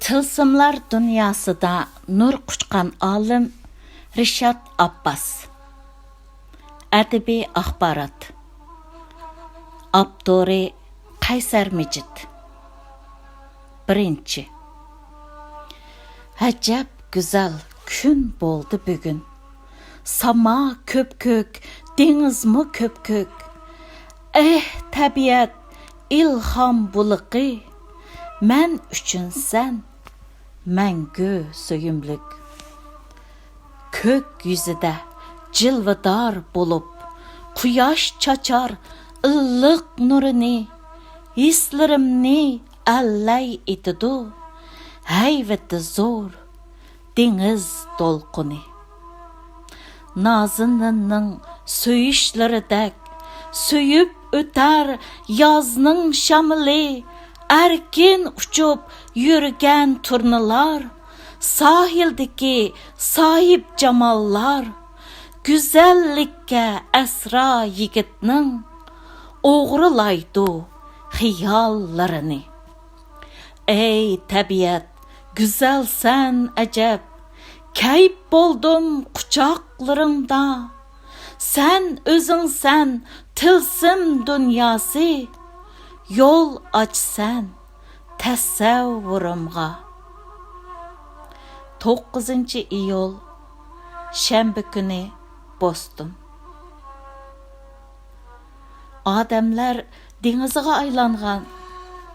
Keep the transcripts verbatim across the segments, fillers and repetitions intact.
تىلسىملار دۇنياسىدا نۇر قۇچقان ئالىم رىشات ئابباس. ئەدەبىي ئاخبارات. ئاپتورى قەيسەر مىجىت. بىرىنچى. ئەجەب گۈزەل كۈن بولدى بۈگۈن. ساما كۆپكۆك، دېڭىزمۇ كۆپكۆك. ئەھ، تەبىئەت، ئىلھام بۇلىقى، مەن ئۈچۈن سەن مەڭگۈ سۆيۈملۈك. كۆك يۈزىدە جىلۋىدار بولۇپ، قۇياش چاچار ئىللىق نۇرىنى، ھېسلىرىمنى ئەللەي ئېتىدۇ ھەيۋىتى زور دېڭىز دولقۇنى. نازىنىننىڭ سۆيۈشلىرىدەك سۆيۈپ ئۆتەر يازنىڭ شامىلى، ئەركىن ئۇچۇپ يۈرگەن تۇرنىلار، ساھىلدىكى ساھىبجاماللار، گۈزەللىككە ئەسرا يىگىتنىڭ ئوغرىلايدۇ خىياللىرىنى. ئەي تەبىئەت، گۈزەلسەن ئەجەب، كەيپ بولدۇم قۇچاقلىرىڭدا. سەن ئۆزۈڭسەن تىلسىم دۇنياسى، يول ئاچىسەن تەسەۋۋۇرۇمغا. توققۇزىنچى ئىيۇل، شەنبە كۈنى، بوستون. ئادەملەر دېڭىزغا ئايلانغان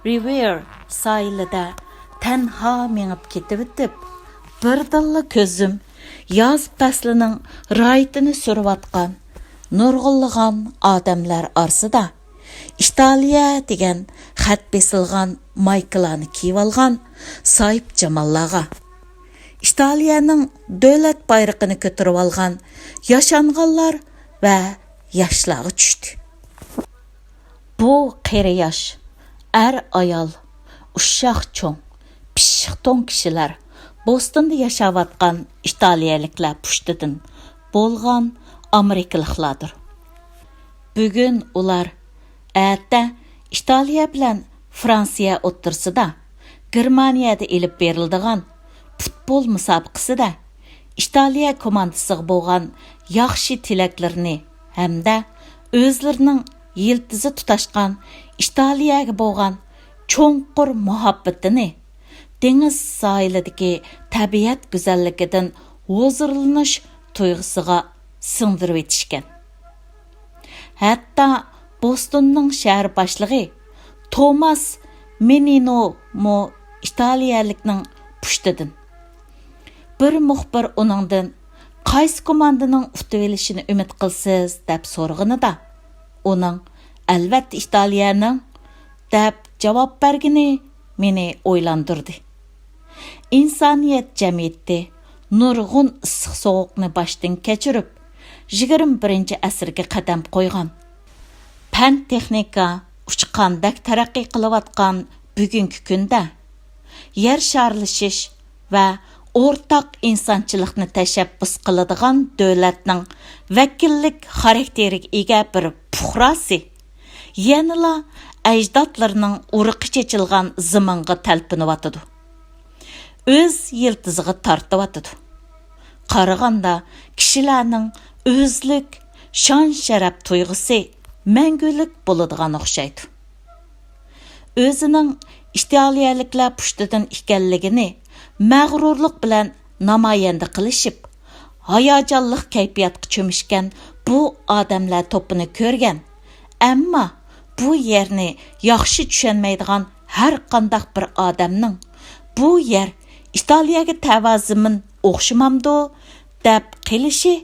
رىۋېر ساھىلىدا تەنھا مېڭىپ كېتىۋېتىپ، بىردىنلا كۆزۈم ياز پەسلىنىڭ رايىتىنى سۈرۈۋاتقان نۇرغۇنلىغان ئادەملەر ئارىسىدا ئىتالىيە دېگەن خەت بېسىلغان مايكىلارنى كىيىۋالغان ساھىبجاماللارغا، ئىتالىيەنىڭ دۆلەت بايرىقىنى كۆتۈرۈۋالغان ياشانغانلار ۋە ياشلارغا چۈشتى. بۇ قېرى-ياش، ئەر-ئايال، ئۇششاق-چوڭ، پىششىق-توڭ كىشىلەر بوستوندا ياشاۋاتقان ئىتالىيەلىكلەر پۇشتىدىن بولغان ئامېرىكىلىقلاردۇر. بۈگۈن ئۇلار ئەتە ئىتالىيە بىلەن فرانسىيە ئوتتۇرىسىدا گېرمانىيەدە ئېلىپ بېرىلىدىغان پۇتبول مۇسابىقىسىدە ئىتالىيە كوماندىسىغا بولغان ياخشى تىلەكلىرىنى ھەمدە ئۆزلىرىنىڭ يىلتىزى تۇتاشقان ئىتالىيەگە بولغان چوڭقۇر مۇھەببىتىنى دېڭىز ساھىلىدىكى تەبىئەت گۈزەللىكىدىن ھۇزۇرلىنىش تۇيغۇسىغا سىڭدۈرۈۋېتىشكەن. ھەتتا بوستوننىڭ شەھەر باشلىقى توماس مېنىنومۇ ئىتالىيەلىكنىڭ پۇشتىدىن. بىر مۇخبىر ئۇنىڭدىن «قايسى كوماندىنىڭ ئۇتۇۋېلىشىنى ئۈمىد قىلىسىز؟» دەپ سورىغىنىدا، ئۇنىڭ «ئەلۋەتتە ئىتالىيەنىڭ» دەپ جاۋاب بەرگىنى مېنى ئويلاندۇردى. ئىنسانىيەت جەمئىيىتى نۇرغۇن ئىسسىق-سوغۇقنى باشتىن كەچۈرۈپ، يىگىرمە بىرىنچى ئەسىرگە قەدەم قويغان. پەن-تېخنىكا ئۇچقاندەك تەرەققىي قىلىۋاتقان بۈگۈنكى كۈندە، يەر شارلىشىش ۋە ئورتاق ئىنسانچىلىقنى تەشەببۇس قىلىدىغان دۆلەتنىڭ ۋەكىللىك خاراكتېرىگە ئىگە بىر پۇقراسى يەنىلا ئەجدادلىرىنىڭ ئۇرۇقى چېچىلغان زېمىنغا تەلپۈنۈۋاتىدۇ. ئۆز يىلتىزىغا تارتىۋاتىدۇ. قارىغاندا كىشىلەرنىڭ ئۆزلۈك، شان-شەرەپ تۇيغۇسى مەڭگۈلۈك بولىدىغان ئوخشايدۇ. ئۆزىنىڭ ئىتالىيەلىكلەر پۇشتىدىن ئىكەنلىكىنى مەغرۇرلۇق بىلەن نامايەندە قىلىشىپ، ھاياجانلىق كەيپىياتقا چۆمۈشكەن بۇ ئادەملەر توپىنى كۆرگەن، ئەمما بۇ يەرنى ياخشى چۈشەنمەيدىغان ھەر قانداق بىر ئادەمنىڭ «بۇ يەر ئىتالىيەگە تەۋە زېمىن ئوخشىمامدۇ؟» دەپ قېلىشى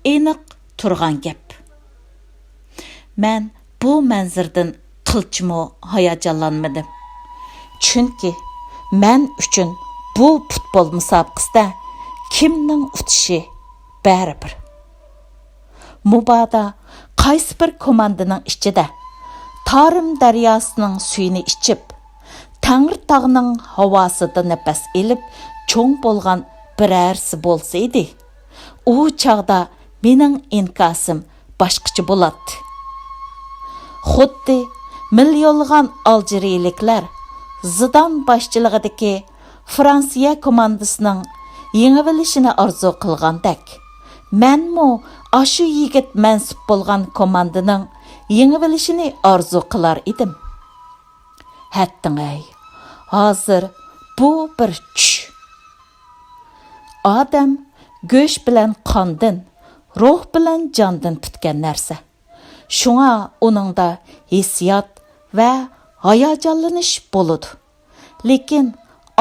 ئېنىق تۇرغان گەپ. مەن بۇ مەنزىرىدىن قىلچىمۇ ھاياجانلانمىدىم. چۈنكى مەن ئۈچۈن بۇ پۇتبول مۇسابىقىسىدە كىمنىڭ ئۇتۇشى بەرىبىر. مۇبادا قايسى بىر كوماندىنىڭ ئىچىدە تارىم دەرياسىنىڭ سۈيىنى ئىچىپ، تەڭرىتاغنىڭ ھاۋاسىدا نەپەس ئېلىپ چوڭ بولغان بىرەرسى بولسا ئىدى، ئۇ چاغدا مېنىڭ ئىنكاسىم باشقىچە بولاتتى. خۇددى مىليونلىغان ئالجىرىيىلىكلەر زىدان باشچىلىقىدىكى فرانسىيە كوماندىسىنىڭ يېڭىۋېلىشىنى ئارزۇ قىلغاندەك، مەنمۇ ئاشۇ يىگىت مەنسۇپ بولغان كوماندىنىڭ يېڭىۋېلىشىنى ئارزۇ قىلار ئىدىم. ھەتتىڭەي، ھازىر بۇ بىر چۈش. ئادەم گۆش بىلەن قاندىن، روھ بىلەن جاندىن پۈتكەن نەرسە. شۇڭا ئۇنىڭدا ھېسسىيات ۋە ھاياجانلىنىش بولىدۇ. لېكىن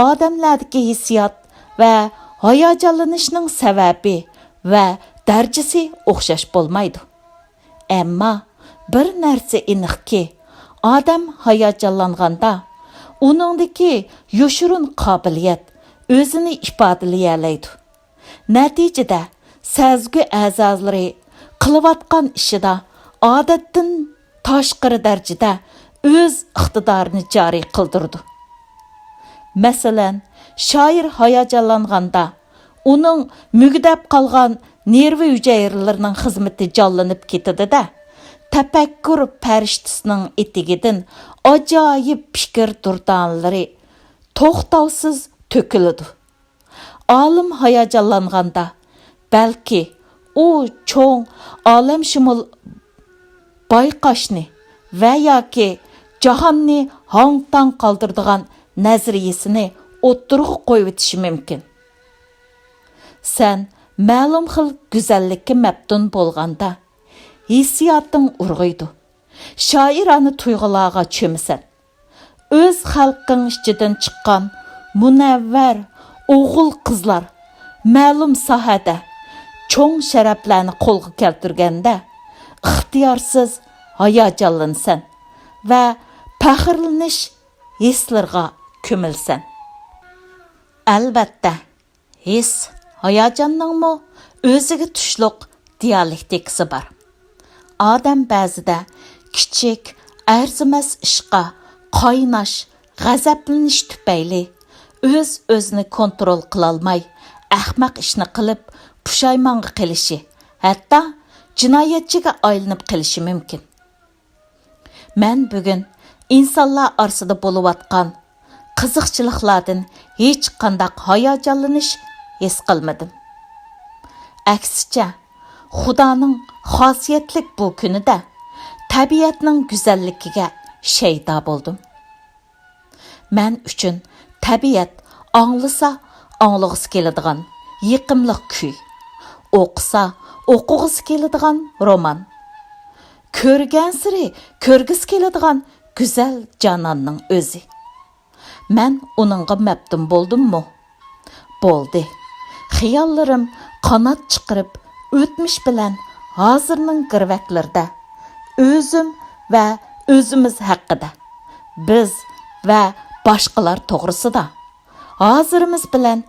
ئادەملەردىكى ھېسسىيات ۋە ھاياجانلىنىشنىڭ سەۋەبى ۋە دەرىجىسى ئوخشاش بولمايدۇ. ئەمما بىر نەرسە ئېنىقكى، ئادەم ھاياجانلانغاندا، ئۇنىڭدىكى يوشۇرۇن قابىلىيەت ئۆزىنى ئىپادىلىيەلەيدۇ. نەتىجىدە، سەزگۈ ئەزالىرى قىلىۋاتقان ئىشىدا ئادەتتىن تاشقىرى دەرىجىدە ئۆز ئىقتىدارىنى جارى قىلدۇرىدۇ. مەسىلەن، شائىر ھاياجانلانغاندا، ئۇنىڭ مۈگدەپ قالغان نېرۋا ھۈجەيرىلىرىنىڭ خىزمىتى جانلىنىپ كېتىدۇ-دە، تەپەككۇر پەرىشتىسىنىڭ ئېتىكىدىن ئاجايىپ پىكىر دۇردانىلىرى توختاۋسىز تۆكۈلىدۇ. ئالىم ھاياجانلانغاندا، بەلكى ئۇ چوڭ ئالەمشۇمۇل بايقاشنى ۋە ياكى جاھاننى ھاڭ-تاڭ قالدۇرىدىغان نەزەرىيىسىنى ئوتتۇرىغا قويۇۋېتىشى مۇمكىن. سەن مەلۇم خىل گۈزەللىككە مەپتۇن بولغاندا، ھېسسىياتىڭ ئۇرغۇيدۇ. شائىرانە تۇيغۇلارغا چۆمىسەن. ئۆز خەلقىڭ ئىچىدىن چىققان مۇنەۋۋەر ئوغۇل-قىزلار مەلۇم ساھەدە چوڭ شەرەپلەرنى قولغا كەلتۈرگەندە، ئىختىيارسىز ھاياجانلىنىسەن ۋە پەخىرلىنىش ھېسلىرىغا كۆمۈلىسەن. ئەلۋەتتە، ھېس، ھاياجاننىڭمۇ ئۆزىگە تۇشلۇق دىيالېكتىكىسى بار. ئادەم بەزىدە كىچىك، ئەرزىمەس ئىشقا قايناش، غەزەپلىنىش تۈپەيلى ئۆز-ئۆزىنى كونترول قىلالماي، ئەخمەق ئىشنى قىلىپ، پۇشايمانغا قېلىشى، ھەتتا جىنايەتچىگە ئايلىنىپ قېلىشى مۇمكىن. مەن بۈگۈن ئىنسانلار ئارىسىدا بولۇۋاتقان قىزىقچىلىقلاردىن ھېچقانداق ھاياجانلىنىش ھېس قىلمىدىم. ئەكسىچە، خۇدانىڭ خاسىيەتلىك بۇ كۈنىدە تەبىئەتنىڭ گۈزەللىكىگە شەيدا بولدۇم. مەن ئۈچۈن تەبىئەت ئاڭلىسا ئاڭلىغۇسى كېلىدىغان يېقىملىق كۈي، ئوقۇسا ئوقۇغۇسى كېلىدىغان رومان، كۆرگەنسېرى كۆرگۈسى كېلىدىغان گۈزەل جاناننىڭ ئۆزى. مەن ئۇنىڭغا مەپتۇن بولدۇممۇ؟ بولدى. خىياللىرىم قانات چىقىرىپ، ئۆتمۈش بىلەن ھازىرنىڭ گىرۋەكلىرىدە ئۆزۈم ۋە ئۆزىمىز ھەققىدە، بىز ۋە باشقىلار توغرىسىدا، ھازىرىمىز بىلەن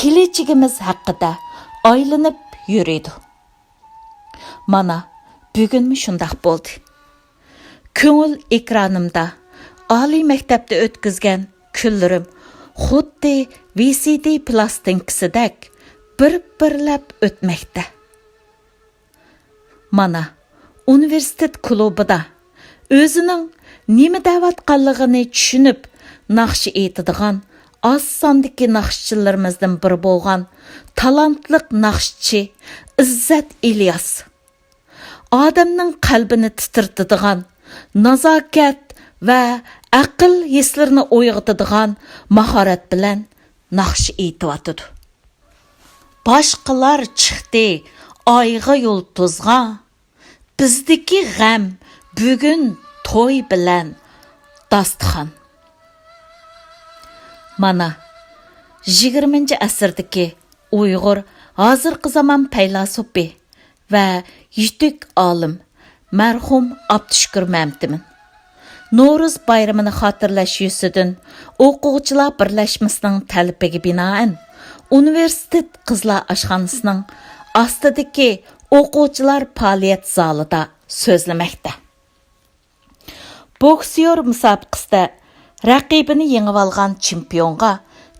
كېلىچىكىمىز ھەققىدە ئايلىنىپ يۈرىدۇ. مانا، بۈگۈنمۇ شۇنداق بولدى. كۆڭۈل ئېكرانىمدا ئالىي مەكتەپتە ئۆتكۈزگەن كۈنلىرىم خۇددى ۋى سى دى پىلاستىنكىسىدەك بىر-بىرلەپ ئۆتمەكتە. مانا، ئۇنىۋېرسىتېت كۇلۇبىدا ئۆزىنىڭ نېمە دەۋاتقانلىقىنى چۈشىنىپ، ناخشا ئېيتىدىغان ئاز ساندىكى ناخشىچىلىرىمىزدىن بىرى بولغان تالانتلىق ناخشىچى ئىززەت ئىلياس ئادەمنىڭ قەلبىنى تىترىتىدىغان، نازاكەت ۋە ئەقىل ھېسلىرىنى ئويغىتىدىغان ماھارەت بىلەن ناخشا ئېيتىۋاتىدۇ. باشقىلار چىقتى ئايغا، يۇلتۇزغا، بىزدىكى غەم بۈگۈن توي بىلەن داستىخان. مانا، يىگىرمىنچى ئەسىردىكى ئۇيغۇر ھازىرقى زامان پەيلاسوپى ۋە يېتۈك ئالىم مەرھۇم ئابدۇشۈكۈر مەمتىمىن. نورۇز بايرىمىنى خاتىرىلەش يۈزىسىدىن ئوقۇغۇچىلار بىرلەشمىسىنىڭ تەلىپىگە بىنائەن، ئۇنىۋېرسىتېت قىزلار ئاشخانىسىنىڭ ئاستىدىكى ئوقۇغۇچىلار پائالىيەت زالىدا سۆزلىمەكتە. بوكسيور مۇسابىقىسىدە رەقىبىنى يېڭىۋالغان چېمپىيونغا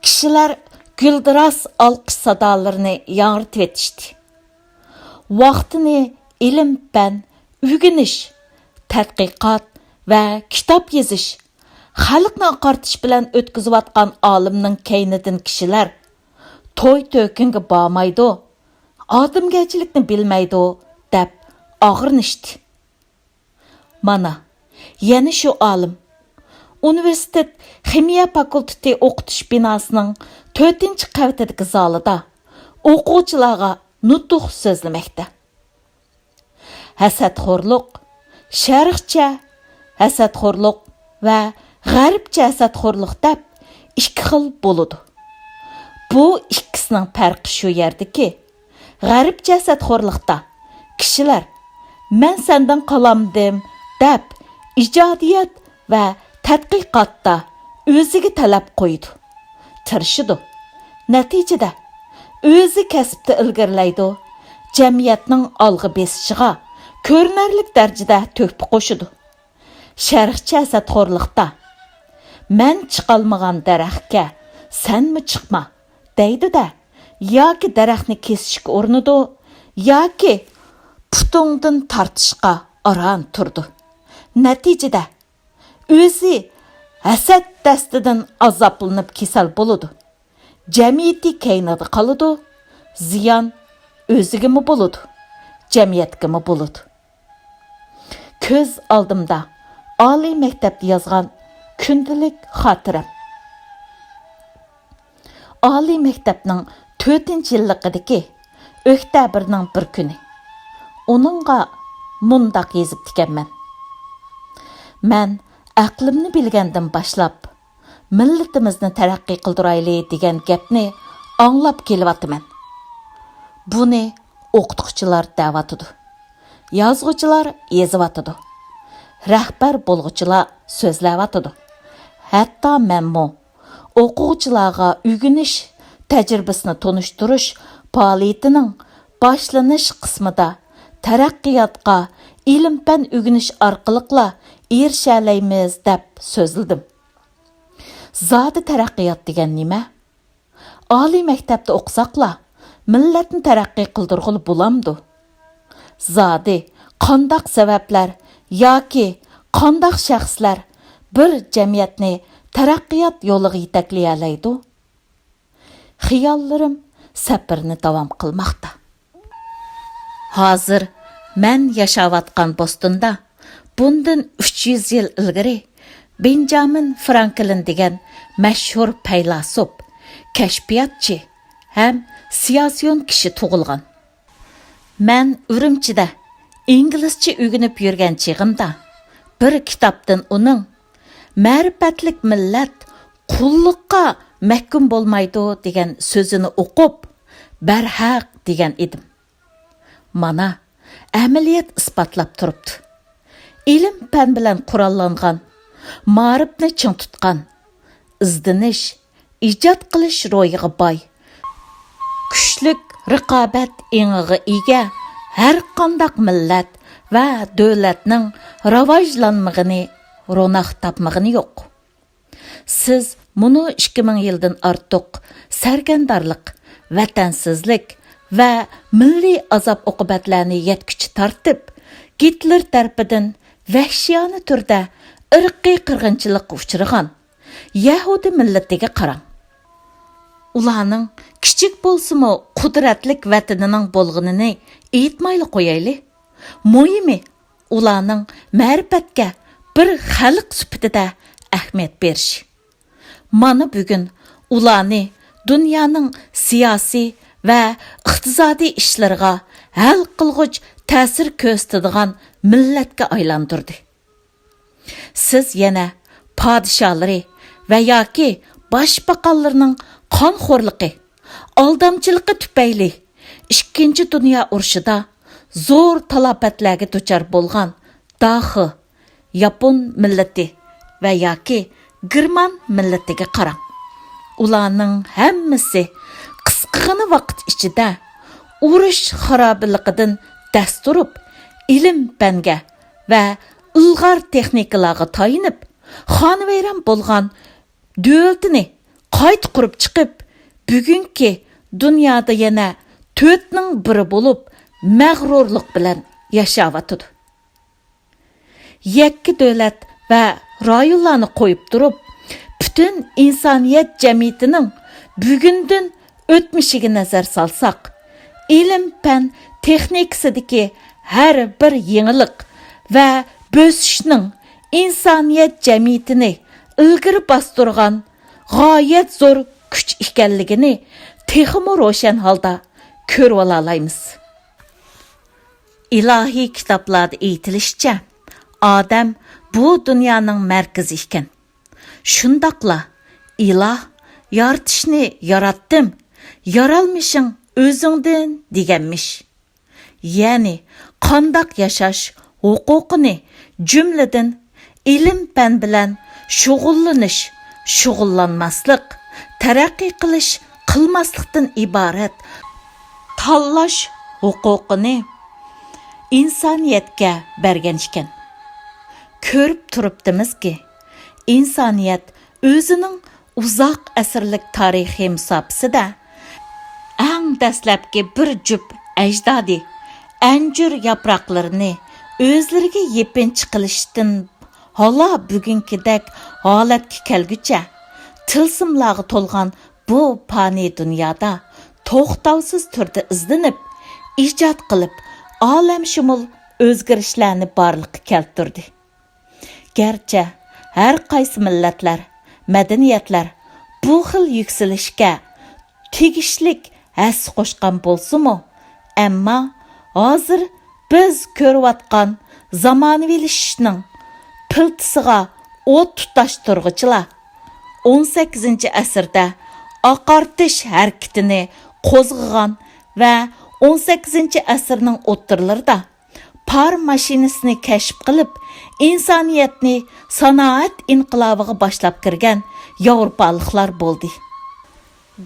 كىشىلەر گۈلدۈراس ئالقىش سادالىرىنى ياڭرىتىۋېتىشتى. ۋاقتىنى ئىلىم-پەن، ئۆگىنىش، تەتقىقات ۋە كىتاب يېزىش، خەلقنى ئاقارتىش بىلەن ئۆتكۈزۈۋاتقان ئالىمنىڭ كەينىدىن كىشىلەر توي-تۆكۈنگە بارمايدۇ، ئادەمگەرچىلىكنى بىلمەيدۇ دەپ ئاغرىنىشتى. مانا، يەنە شۇ ئالىم ئۇنىۋېرسىتېت خىمىيە فاكۇلتېتى ئوقۇتۇش بىناسىنىڭ تۆتىنچى قەۋىتىدىكى زالىدا ئوقۇغۇچىلارغا نۇتۇق سۆزلىمەكتە. ھەسەتخورلۇق، شەرقچە ھەسەتخورلۇق ۋە غەربچە ھەسەتخورلۇق دەپ ئىككى خىل بولىدۇ. بۇ ئىككىسىنىڭ پەرقى شۇ يەردىكى، غەربچە ھەسەتخورلۇقتا كىشىلەر «مەن سەندىن قالامدىم» دەپ ئىجادىيەت ۋە تەتقىقاتتا ئۆزىگە تەلەپ قويىدۇ، تىرىشىدۇ. نەتىجىدە ئۆزى كەسىپتە ئىلگىرىلەيدۇ، جەمئىيەتنىڭ ئالغا بېسىشىغا كۆرۈنەرلىك دەرىجىدە تۆھپە قوشىدۇ. شەرقچە ھەسەتخورلۇقتا «مەن چىقالمىغان دەرەخكە سەنمۇ چىقما» دەيدۇ-دە، ياكى دەرەخنى كېسىشكە ئۇرۇنىدۇ، ياكى پۇتۇڭدىن تارتىشقا ئاران تۇرىدۇ. نەتىجىدە ئۆزى ھەسەت دەستىدىن ئازابلىنىپ كېسەل بولىدۇ. جەمئىيىتى كەينىدە قالىدۇ، زىيان ئۆزىگىمۇ بولىدۇ، جەمئىيەتكىمۇ بولىدۇ. كۆز ئالدىمدا ئالىي مەكتەپتە يازغان كۈندىلىك خاتىرەم. ئالىي مەكتەپنىڭ تۆتىنچى يىللىقىدىكى ئۆكتەبىرنىڭ بىر كۈنى. ئۇنىڭغا مۇنداق يېزىپتىكەنمەن: «مەن ئەقلىمنى بىلگەندىن باشلاپ، مىللىتىمىزنى تەرەققىي قىلدۇرايلى دېگەن گەپنى ئاڭلاپ كېلىۋاتىمەن. بۇنى ئوقۇتقۇچىلار دەۋاتىدۇ، يازغۇچىلار يېزىۋاتىدۇ، رەھبەر بولغۇچىلار سۆزلەۋاتىدۇ. ھەتتا مەنمۇ ئوقۇغۇچىلارغا ئۆگىنىش تەجرىبىسىنى تونۇشتۇرۇش پائالىيىتىنىڭ باشلىنىش قىسمىدا تەرەققىياتقا ئىلىم-پەن ئۆگىنىش ئارقىلىقلا ئېرىشەلەيمىز دەپ سۆزلىدىم.» زادى تەرەققىيات دېگەن نېمە؟ ئالىي مەكتەپتە ئوقۇساقلا، مىللەتنى تەرەققىي قىلدۇرغىلى بولامدۇ؟ زادى قانداق سەۋەبلەر ياكى قانداق شەخسلەر بىر جەمئىيەتنى تەرەققىيات يولىغا يېتەكلىيەلەيدۇ؟ خىياللىرىم سەپىرىنى داۋام قىلماقتا. ھازىر مەن ياشاۋاتقان بوستوندا بۇندىن ئۈچ يۈز يىل ئىلگىرى بېنجامىن فرانكلىن دېگەن مەشھۇر پەيلاسوپ، كەشپىياتچى ھەم سىياسىيون كىشى تۇغۇلغان. مەن ئۈرۈمچىدە ئىنگلىزچە ئۆگىنىپ يۈرگەن چېغىمدا، بىر كىتابتىن ئۇنىڭ «مەرىپەتلىك مىللەت قۇللۇققا مەھكۇم بولمايدۇ» دېگەن سۆزىنى ئوقۇپ، بەرھەق دېگەن ئىدىم. مانا، ئەمەلىيەت ئىسپاتلاپ تۇرۇپتۇ. ئىلىم-پەن بىلەن قوراللانغان، مائارىپنى چىڭ تۇتقان، ئىزدىنىش، ئىجاد قىلىش روھىغا باي، كۈچلۈك رىقابەت ئېڭىغا ئىگە ھەرقانداق مىللەت ۋە دۆلەتنىڭ راۋاجلانمىغىنى، روناق تاپمىغىنى يوق. سىز مۇنۇ ئىككى مىڭ يىلدىن ئارتۇق سەرگەردانلىق، ۋەتەنسىزلىك ۋە مىللىي ئازاب-ئوقۇبەتلەرنى يەتكۈچە تارتىپ، گىتلېر تەرىپىدىن ۋەھشىيانە تۈردە ئىرقىي قىرغىنچىلىققا ئۇچرىغان يەھۇدىي مىللىتىگە قاراڭ. ئۇلارنىڭ كىچىك بولسىمۇ قۇدرەتلىك ۋەتىنىنىڭ بولغىنىنى ئېيتمايلا قويايلى. مۇھىمى، ئۇلارنىڭ مەرىپەتكە بىر خەلق سۈپىتىدە ئەھمىيەت بېرىش. مانا بۈگۈن ئۇلارنى دۇنيانىڭ سىياسىي ۋە ئىقتىسادىي ئىشلىرىغا ھەل قىلغۇچ تەسىر كۆرسىتىدىغان مىللەتكە ئايلاندۇردى. سىز يەنە پادىشاھلىرى ۋە ياكى باشباقانلىرىنىڭ قانخورلۇقى، ئالدامچىلىقى تۈپەيلى ئىككىنچى دۇنيا ئۇرۇشىدا زور تالاپەتلەرگە دۇچار بولغان داخۇ، ياپون مىللىتى ۋە ياكى گېرمان مىللىتىگە قاراڭ. ئۇلارنىڭ ھەممىسى قىسقىغىنە ۋاقىت ئىچىدە ئۇرۇش خارابىلىقىدىن دەس تۇرۇپ، ئىلىم-پەنگە ۋە ئىلغار تېخنىكىلارغا تايىنىپ، خانىۋەيران بولغان دۆلىتىنى قايتا قۇرۇپ چىقىپ، بۈگۈنكى دۇنيادا يەنە تۆتنىڭ بىرى بولۇپ، مەغرۇرلۇق بىلەن ياشاۋاتىدۇ. يەككە دۆلەت ۋە رايونلارنى قويۇپ تۇرۇپ، پۈتۈن ئىنسانىيەت جەمئىيىتىنىڭ بۈگۈندىن ئۆتمۈشىگە نەزەر سالساق، ئىلىم-پەن تېخنىكىسىدىكى ھەر بىر يېڭىلىق ۋە بۆسۈشنىڭ ئىنسانىيەت جەمئىيىتىنى ئىلگىرى باستۇرغان غايەت زور كۈچ ئىكەنلىكىنى تېخىمۇ روشەن ھالدا كۆرۈۋالالايمىز. ئىلاھىي كىتابلاردا ئېيتىلىشىچە، ئادەم بۇ دۇنيانىڭ مەركىزى ئىكەن. شۇنداقلا ئىلاھ يارىتىشنى ياراتتىم، يارالمىشىڭ ئۆزۈڭدىن دېگەنمىش. يەنى قانداق ياشاش ھوقۇقىنى، جۈملىدىن ئىلىم-پەن بىلەن شۇغۇللىنىش، شۇغۇللانماسلىق، تەرەققىي قىلىش، قىلماسلىقتىن ئىبارەت تاللاش ھوقۇقىنى ئىنسانىيەتكە بەرگەن ئىكەن. كۆرۈپ تۇرۇپتىمىزكى، ئىنسانىيەت ئۆزىنىڭ ئۇزاق ئەسىرلىك تارىخىي مۇساپىسىدە ئەڭ دەسلەپكى بىر جۈپ ئەجدادى ئەنجۈر ياپراقلىرىنى ئۆزلىرىگە يېپىنچا قىلىشتىن ھالا بۈگۈنكىدەك ھالەتكە كەلگۈچە، تىلسىملارغا تولغان بۇ پانىي دۇنيادا توختاۋسىز تۈردە ئىزدىنىپ، ئىجاد قىلىپ، ئالەمشۇمۇل ئۆزگىرىشلەرنى بارلىققا كەلتۈردى. گەرچە ھەر قايسى مىللەتلەر، مەدەنىيەتلەر بۇ خىل يۈكسىلىشكە تېگىشلىك ھەسسە قوشقان بولسىمۇ، ئەمما ھازىر بىز كۆرۈۋاتقان زامانىۋىلىشىشنىڭ پىلتىسىغا ئوت تۇتاشتۇرغۇچىلار ئون سەككىزىنچى ئەسىردە ئاقارتىش ھەرىكىتىنى قوزغىغان ۋە ئون سەككىزىنچى ئەسىرنىڭ ئوتتۇرىلىرىدا پار ماشىنىسىنى كەشىپ قىلىپ، ئىنسانىيەتنى سانائەت ئىنقىلابىغا باشلاپ كىرگەن ياۋروپالىقلار بولدى.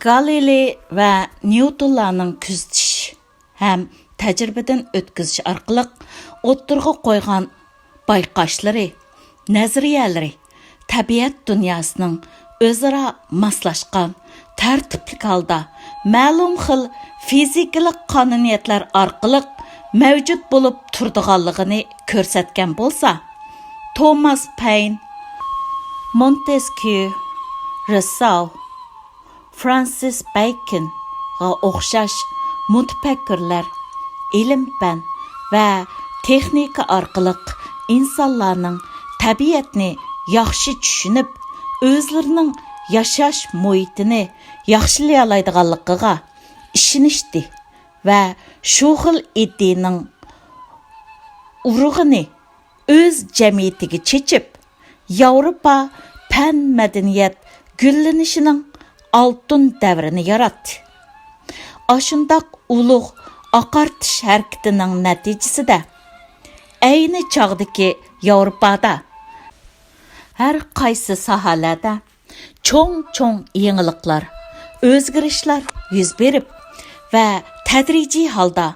گالىلېي ۋە نيۇتونلارنىڭ كۆزىتىش ھەم تەجرىبىدىن ئۆتكۈزۈش ئارقىلىق ئوتتۇرىغا قويغان بايقاشلىرى، نەزەرىيەلىرى تەبىئەت دۇنياسىنىڭ ئۆزئارا ماسلاشقان، تەرتىپلىك ھالدا مەلۇم خىل فىزىكىلىق قانۇنىيەتلەر ئارقىلىق مەۋجۇت بولۇپ تۇرىدىغانلىقىنى كۆرسەتكەن بولسا، توماس پەين، مونتېسكيۇ، رىسساۋ، فرانسىس بېيكونغا ئوخشاش مۇتەپەككۇرلار ئىلىم-پەن ۋە تېخنىكا ئارقىلىق ئىنسانلارنىڭ تەبىئەتنى ياخشى چۈشىنىپ، ئۆزلىرىنىڭ ياشاش مۇھىتىنى ياخشىلىيالايدىغانلىقىغا ئىشىنىشتى ۋە شۇ خىل ئىدىيىنىڭ ئۇرۇغىنى ئۆز جەمئىيىتىگە چېچىپ، ياۋروپا پەن-مەدەنىيەت گۈللىنىشىنىڭ ئالتۇن دەۋرىنى ياراتتى. ئاشۇنداق ئۇلۇغ ئاقارتىش ھەرىكىتىنىڭ نەتىجىسىدە، ئەينى چاغدىكى ياۋروپادا ھەر قايسى ساھەلەردە چوڭ-چوڭ يېڭىلىقلار، ئۆزگىرىشلەر يۈز بېرىپ ۋە تەدرىجىي ھالدا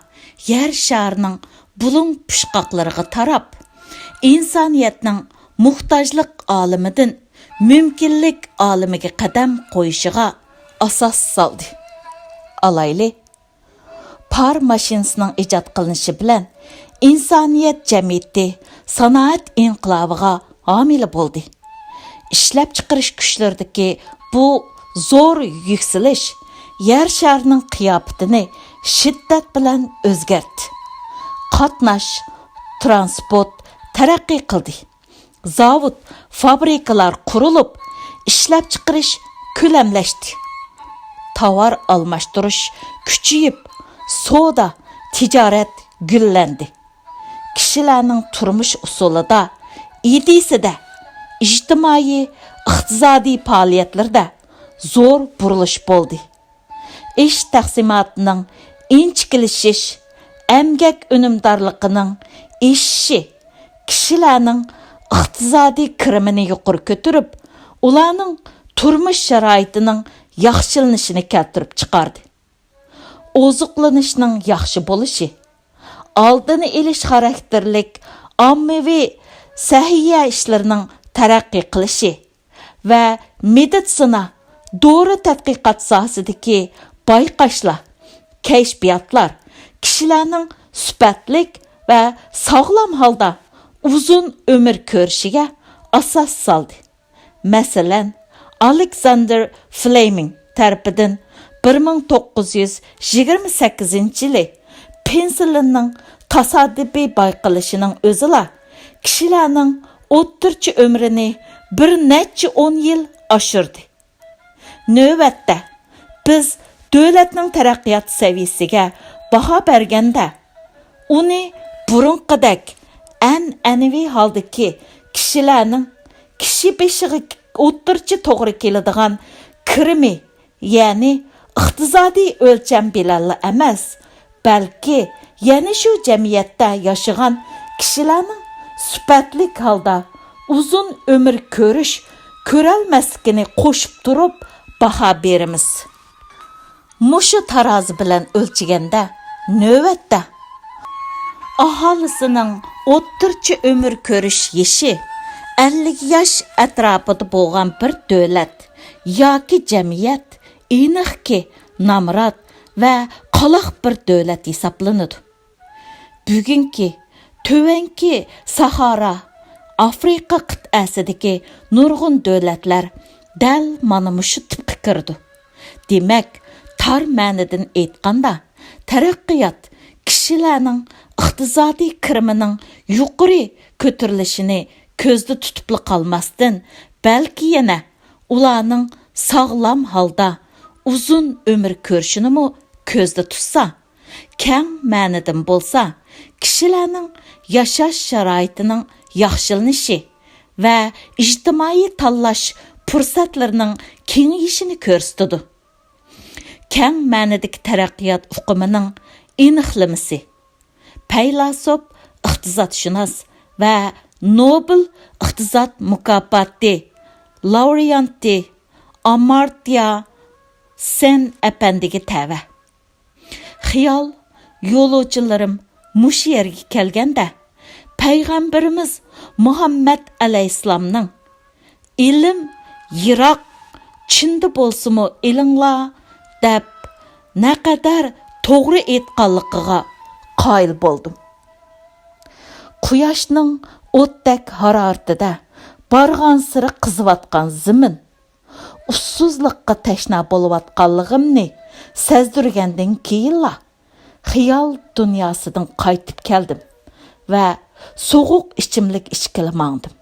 يەر شارىنىڭ بۇلۇڭ پۇچقاقلىرىغا تاراپ، ئىنسانىيەتنىڭ موھتاجلىق ئالىمىدىن مۇمكىنلىك ئالىمىگە قەدەم قويۇشىغا ئاساس سالدى. ئالايلى، پار ماشىنىسىنىڭ ئىجاد قىلىنىشى بىلەن ئىنسانىيەت جەمئىيىتى سانائەت ئىنقىلابىغا ھامىلە بولدى. ئىشلەپچىقىرىش كۈچلىرىدىكى بۇ زور يۈكسىلىش يەر شارىنىڭ قىياپىتىنى شىددەت بىلەن ئۆزگەرتتى. قاتناش، ترانسپورت تەرەققىي قىلدى. زاۋۇت، فابرىكىلار قۇرۇلۇپ، ئىشلەپچىقىرىش كۆلەملەشتى. تاۋار ئالماشتۇرۇش كۈچىيىپ، سودا، تىجارەت گۈللەندى. كىشىلەرنىڭ تۇرمۇش ئۇسۇلىدا، ئىدىيىسىدە، ئىجتىمائىي، ئىقتىسادىي پائالىيەتلىرىدە زور بۇرۇلۇش بولدى. ئىش تەقسىماتىنىڭ ئىنچىكىلىشىش، ئەمگەك ئۈنۈمدارلىقىنىڭ ئېشىشى، كىشىلەرنىڭ ئىقتىسادىي كىرىمىنى يۇقىرى كۆتۈرۈپ، ئۇلارنىڭ تۇرمۇش شارائىتىنىڭ ياخشىلىنىشىنى كەلتۈرۈپ چىقاردى. ئوزۇقلىنىشنىڭ ياخشى بولۇشى، ئالدىنى ئېلىش خاراكتېرلىك ئاممىۋى سەھىيە ئىشلىرىنىڭ تەرەققىي قىلىشى، ۋە مېدىتسىنا، دورا تەتقىقات ساھەسىدىكى بايقاشلار، كەشپىياتلار كىشىلەرنىڭ سۈپەتلىك ۋە ساغلام ھالدا ئۇزۇن ئۆمۈر كۆرۈشىگە ئاساس سالدى. مەسىلەن، ئالېكساندېر فلېمىڭ تەرىپىدىن بىر مىڭ توققۇز يۈز يىگىرمە سەككىزىنچى يىلى پېنسىلىننىڭ تاسادىپىي بايقىلىشىنىڭ ئۆزىلا كىشىلەرنىڭ ئوتتۇرىچە ئۆمرىنى بىر نەچچە ئون يىل ئاشۇردى. نۆۋەتتە، بىز دۆلەتنىڭ تەرەققىيات سەۋىيەسىگە باھا بەرگەندە، ئۇنى بۇرۇنقىدەك ئەنئەنىۋى ھالدىكى كىشىلەرنىڭ كىشى بېشىغا ئوتتۇرىچە توغرا كېلىدىغان كىرىمى، يەنى ئىقتىسادىي ئۆلچەم بىلەنلا ئەمەس، بەلكى يەنە شۇ جەمئىيەتتە ياشىغان كىشىلەرنىڭ سۈپەتلىك ھالدا ئۇزۇن ئۆمۈر كۆرۈش، كۆرەلمەسلىكىنى قوشۇپ تۇرۇپ باھا بېرىمىز. مۇشۇ تارازا بىلەن ئۆلچىگەندە، نۆۋەتتە ئاھالىسىنىڭ ئوتتۇرىچە ئۆمۈر كۆرۈش يېشى ئەللىك ياش ئەتراپىدا بولغان بىر دۆلەت ياكى جەمئىيەت ئېنىقكى نامرات ۋە قالاق بىر دۆلەت ھېسابلىنىدۇ. بۈگۈنكى تۆۋەنكى ساھارا ئافرىقا قىتئەسىدىكى نۇرغۇن دۆلەتلەر دەل مانا مۇشۇ تىپقا كىرىدۇ. دېمەك، تار مەنىدىن ئېيتقاندا، تەرەققىيات كىشىلەرنىڭ ئىقتىسادىي كىرىمىنىڭ يۇقىرى كۆتۈرۈلۈشىنى كۆزدە تۇتۇپلا قالماستىن، بەلكى يەنە ئۇلارنىڭ ساغلام ھالدا ئۇزۇن ئۆمۈر كۆرۈشىنىمۇ كۆزدە تۇتسا، كەڭ مەنىدىن بولسا، كىشىلەرنىڭ ياشاش شارائىتىنىڭ ياخشىلىنىشى ۋە ئىجتىمائىي تاللاش پۇرسەتلىرىنىڭ كېڭىيىشىنى كۆرسىتىدۇ. كەڭ مەنىدىكى تەرەققىيات ئۇقۇمىنىڭ ئېنىقلىمىسى. پەيلاسوپ، ئىقتىسادشۇناس ۋە نوبېل ئىقتىساد مۇكاپاتى لاۋرېئانتى ئامارتيا سېن ئەپەندىگە تەۋە. خىيال يولۇچىلىرىم مۇشۇ يەرگە كەلگەندە، پەيغەمبىرىمىز مۇھەممەد ئەلەيھىسسالامنىڭ «ئىلىم يىراق، چىندا بولسىمۇ ئېلىڭلار» دەپ، نەقەدەر توغرا ئېيتقانلىقىغا قايىل بولدۇم. قۇياشنىڭ ئوتتەك ھارارىتىدە بارغانسېرى قىزىۋاتقان زېمىن، ئۇسسۇزلۇققا تەشنا بولۇۋاتقانلىقىمنى سەزدۈرگەندىن كېيىنلا، خىيال دۇنياسىدىن قايتىپ كەلدىم ۋە سوغۇق ئىچىملىك ئىچكىلى ماڭدىم.